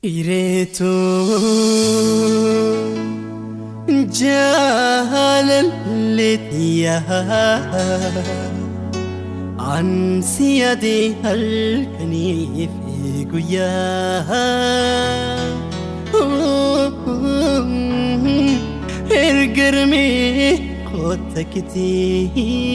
Ireetu jaalalleetiya ansi yaadee halkanii fi guyyaa ergarmee kotta kitiitiya.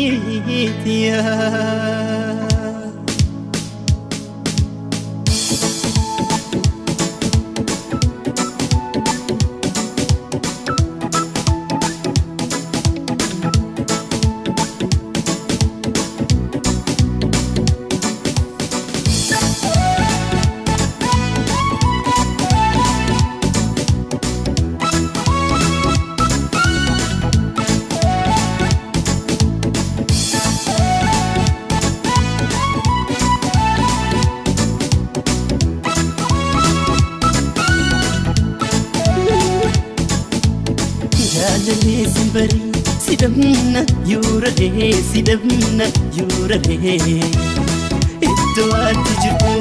Jaalallee simbarii sidhamna yuuraree sidhamna yuuraree iddoo ati jirtu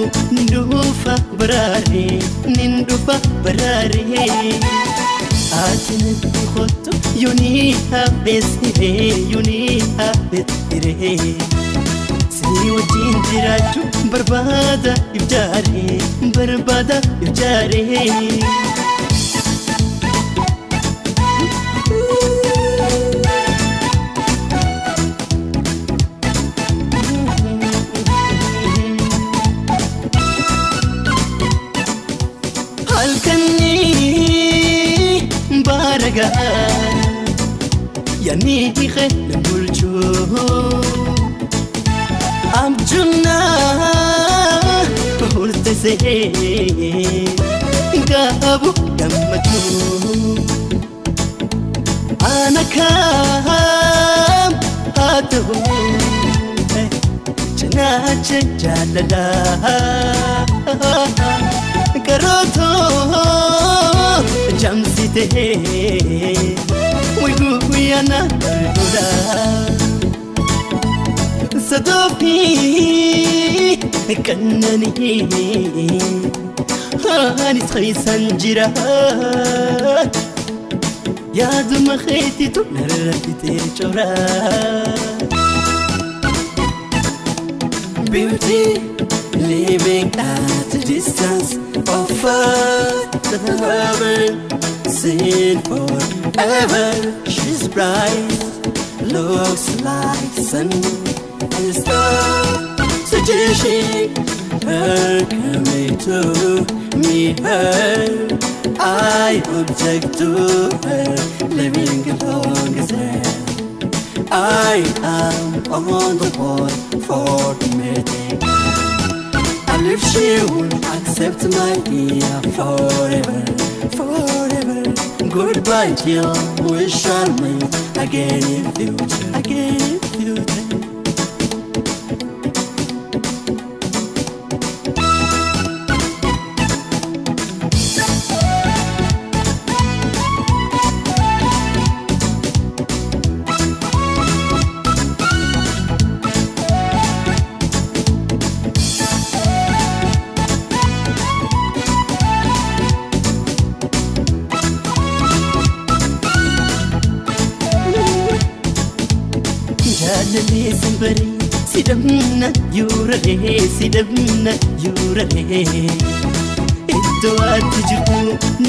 dhufa baraaree nin dhufa baraaree ati natti kottu yoonii hafeessiree yoonii hafeessiree si wajjin jiraachuu barbaada ibjaaree barbaada ibjaaree. Halkanii baaragaa yaani khee bulchuu abjunaa hurtesee gaabu gammachuu ana kaam haa ta'u cinaacha jaalalaa. Karoto jamsite wiguyana dura sadofi kannani anis khaysan jira yaaduma khaytitu narrafite chora. Beauty living at a distance of heaven, seen forever. She's bright, looks like sun and star. Suggesting her coming to me, her I object to her living along as her. I am on the board for meeting. And if she would accept my dear forever, forever. Goodbye till we shall meet again in future, again in future. Jaalallee simbarii sidhamna yuuraree sidhamna yuuraree iddoo ati jirtu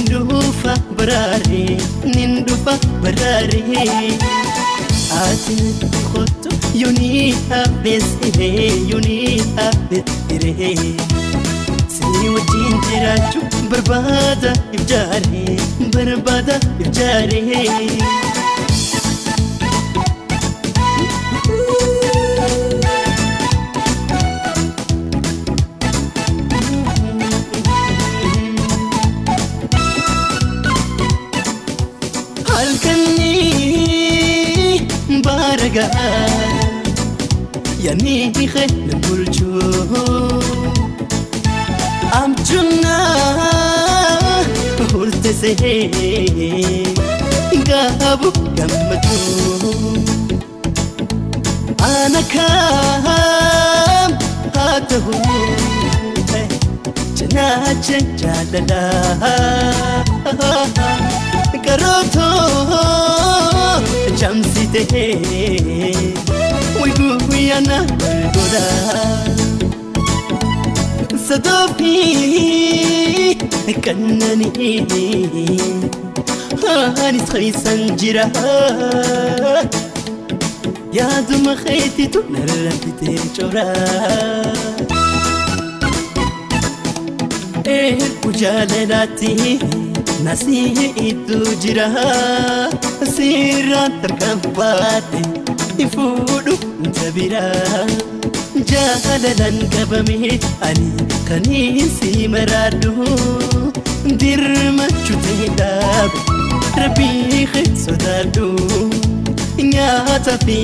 dhufa baraaree nin dhufa baraaree ati natti kottu yoonii hafeessiree yoonii hafeessiree si wajjin jiraachuu barbaada ibjaaree barbaada ibjaaree. Halkanii baaragaa yaani khee bulchuu abjunaa hurtesee gaabu gammachuu ana kaam haa ta'u. Gurraacha jaalalaa Karootoo jamsitee Guyyaana godha Sadoofi kannanii anis keessan jira Yaaduma keetitu narra fitee cora Ergu jaalalaatti nasii iddoo jira Seeraan tarkaanfaate fuudhu tabira Jaalalaan qabame ani kaniin si maraadhu Dirmachuu ta'e dhaabe Rabbii sodaadhu Nyaata fi.